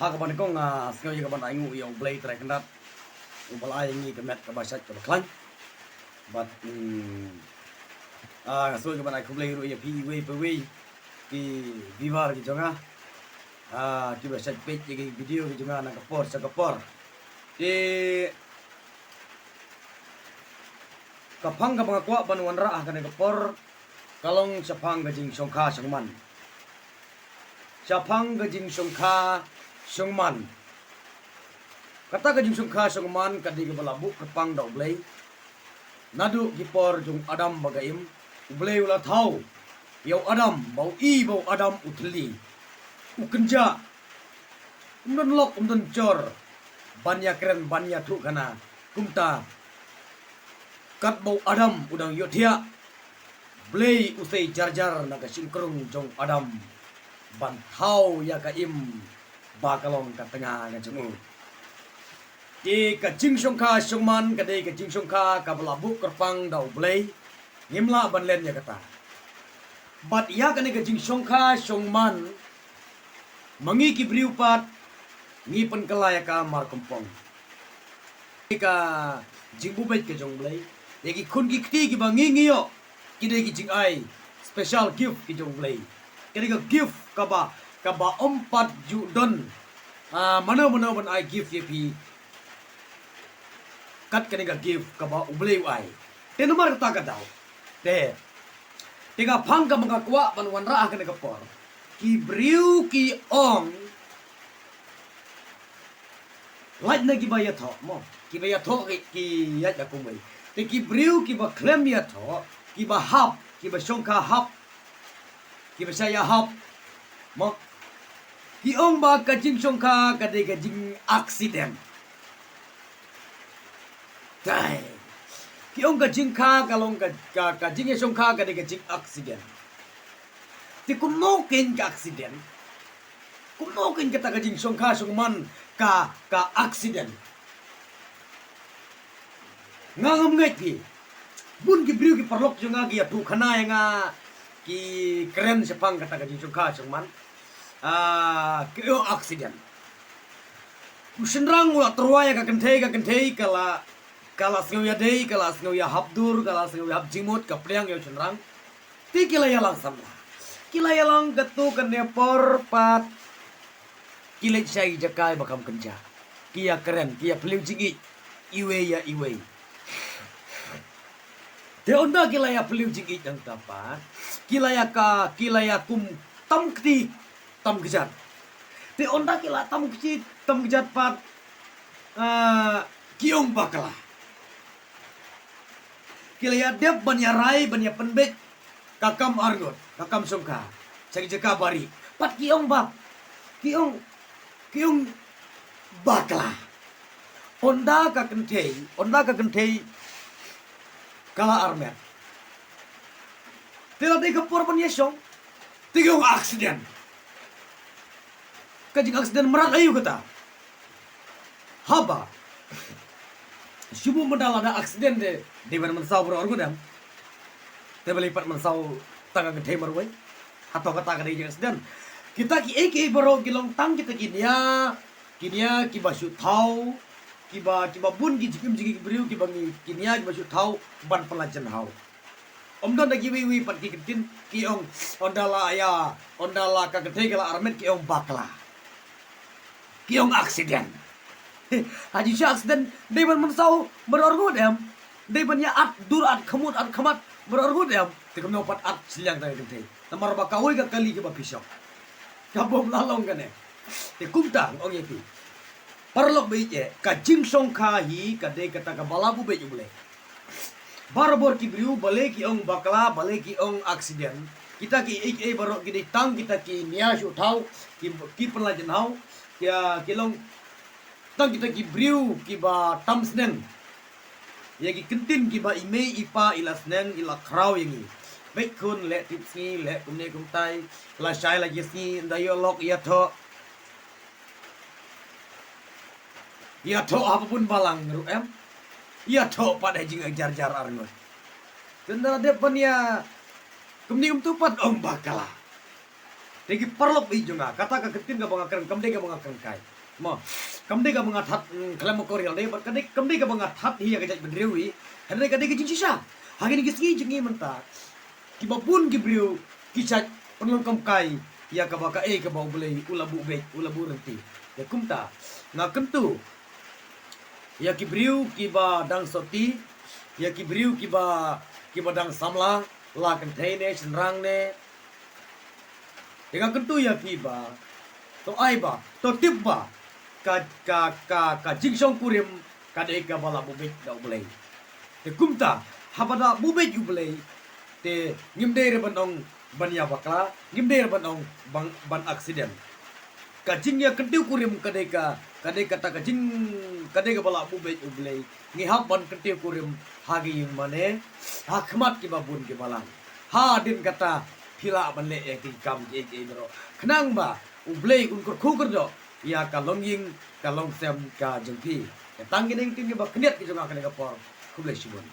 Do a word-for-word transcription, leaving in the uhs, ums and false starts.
Ha kaba nyngkong nga sngew ïa kaban ai nguh ïa U Blei Trai Kynrad, uba la ai ïa ngi ka met kaba shait kaba khlaiñ. Bad, mm, ah, nga sngew ïa kaban ai khublei ruh ïa phi iwei pa iwei ki viewer ki jong nga, ah, kiba shait peit ïa ki video ki jong nga na ka por sha ka por. Te ka phang kaba nga kwah ban wanrah ha kane ka por ka long shaphang ka jingshongkha shongman. Shaphang ka jingshongkha shongman. Kata ka jingshongkha shongman ka dei kaba la buh kyrpang da U Blei. Naduh ki por jong Adam bad ka Im, U Blei u la thaw ïa u Adam, ba u i ba u Adam u thylli, u kynjah, um don lok um don jor ban ïakren ban ïathuhkhana. Kumta katba u Adam u dang ïohthiah, Blei u sei jar jar na ka shynkrung jong u Adam ban thaw ïa ka Im ba ka long ka tnga ka jong u. Te ka jingshongkha shongman ka dei ka jingshongkha kaba la buh kyrpang da U Blei. Ngim lah ban len ïa kata. Bad ïa kane ka jingshongkha shongman, ma ngi ki briew pat ngi pynkylla ïa ka markongpong. Ka jingbubeit ka jong U Blei ïa ki khun ki kti kiba ngi ngi ïoh, ki dei ki jingai special gift ki jong U Blei. Ka dei ka gift kaba, kaba ym pat ju don, ah, mano mano ban ai gift ïa phi kat kane ka gift kaba U Blei u ai. Te namar kata ka daw, te, te ka phang kaba nga kwah ban wanrah ha kane ka por, ki briew ki ong, lait na kiba ïathoh mo, kiba ïathoh ki, ki ïaid da kumwei. Te ki briew kiba khlem ïathoh, kiba hap, kiba shongkha hap, kiba shah ïahap mo, ki ong ba ka jingshongkha ka dei ka jing accident. Dai. Ki ong ka jingkha ka long ka, ka, ka jingïashongkha ka dei ka jing accident. Te kumno kein ka accident? Kumno kein kata ka jingshongkha shongman ka, ka accident? Nga ngam ngeit phi. Bun ki briew ki paralok jong nga ki ïathuhkhana ïa nga, ki kren shaphang kata ka jingshongkha shongman. Ah, ki ong accident. U shynrang u la tyrwa ïa ka kynthei, ka kynthei ka la, ka la sngew ïadei, ka la sngew ïahap dur, ka la sngew ïahap jingmut, ka pdiang ïa u shynrang. Te ki la ïalang samla. Ki la ïalang katto katne por pat. Ki leit sha ki jaka ba kham kynjah. Ki ïakren, ki ïaphylliew jingïeit iwei ïa iwei. Te ynda ki la ïaphylliew jingïeit hangta pat, ki la ïa ka, ki la ïakum tam kti tam kjat. Te ynda ki la tam kti tam kjat pat, ah, ki ong bakla. Ki la ïadep ban ïarai ban ïapynbeit ka kam arngut, ka kam shongkha sha ki jaka barieh. Pat ki ong bak, ki ong, ki ong bakla. Ynda ka kynthei, ynda ka kynthei ka la armet, te la dei ka por ban ïashong, te ki ong accident. Ka jing accident mrad aïu kata? Haba shu mut mynta lada accident te dei ban mynsaw baroh arngut em? Te balei pat mynsaw tang ka kynthei marwei? Hato kata ka dei jing accident? Kita kiei kiei baroh ki long tang kita ki nia, ki nia kiba shu thaw, kiba, kiba bun ki jingim jong ki briew kiba ngi, ki nia kiba shu thaw ban pynlait jynhaw. Ym don da kiwei wei pat ki ktien, ki ong, ynda la ïa, ynda la ka kynthei ka la armet ki ong bakla. Ki ong accident. Ha jingshisha accident dei ban mynsaw baroh arngut em? Dei ban ïa at dur, at khmut, at khmat baroh arngut em? Te kumno pat at shiliang tang ka kynthei? Namar ba kawei ka kali kaba phi shong. Ka bym la long kane. Te kumta ong ïa phi, paralok ba ïeit, ka jingshongkha hi ka dei kata kaba la buh beit U Blei. Barabor ki briew, balei ki ong bakla, balei ki ong accident, kita kiei kiei baroh ki dei tang kita ki nia shu thaw, ki, ki pynlait jynhaw, ki, ki long tang kita ki briew kiba tam sneng ïa ki ktien kiba i mei i pa i la sneng, i la khraw ïa ngi. Beit khun, leh tipsngi, leh kumne kumtai, la shai la jied sngi, ynda ïoh lok ïathoh. Ïathoh haba bun balang ruh em? Ïathoh pat ha jingjar jar arngut. Te ynda la dep ban ïa kumne kumtu pat ong bakla. Te ki paralok ïeit jong nga, kata ka ktien kaba nga kren kam dei kaba nga kren kai. Mo, kam dei kaba nga that, mm, khlem akor ïalade, bad ka dei, kam dei kaba nga that hi ïa ka jaitbynriew hi. Hynrei ka dei ka jingshisha ha kine ki sngi jong ngi mynta. Kiba bun ki briew ki shait pynlong kam kai ïa kaba kaei kaba U Blei u la buh beit, u la buh rynti. Te kumta nga kyntu ïa ki briew kiba dang sotti, ïa ki briew kiba, kiba dang samla, la kynthei ne shynrang ne. Te nga kyntu ïa phi ba to ai ba, to tip ba ka, ka, ka, ka jingshongkurim ka dei kaba la buh beit da U Blei. Te kumta haba da buh beit U Blei, te ngim dei re ban ong ban ïa bakla, ngim dei re ban ong ban, ban accident. Ka jingïakyntiew kurim ka dei ka, ka dei kata ka jing, ka dei kaba la buh beit U Blei. Ngi hap ban kyntiew kurim ha ki ïing mane, ha khmat kiba bun ki balang. Hadien kata phi lah ban leh ïa ki kam kiei kiei baroh, khnang ba U Blei un kyrkhu kyrdoh ïa ka longïing ka longsem ka jong phi. Te tang kine ki ktien kiba khyndiat ki jong nga kane ka por. Khublei shibun.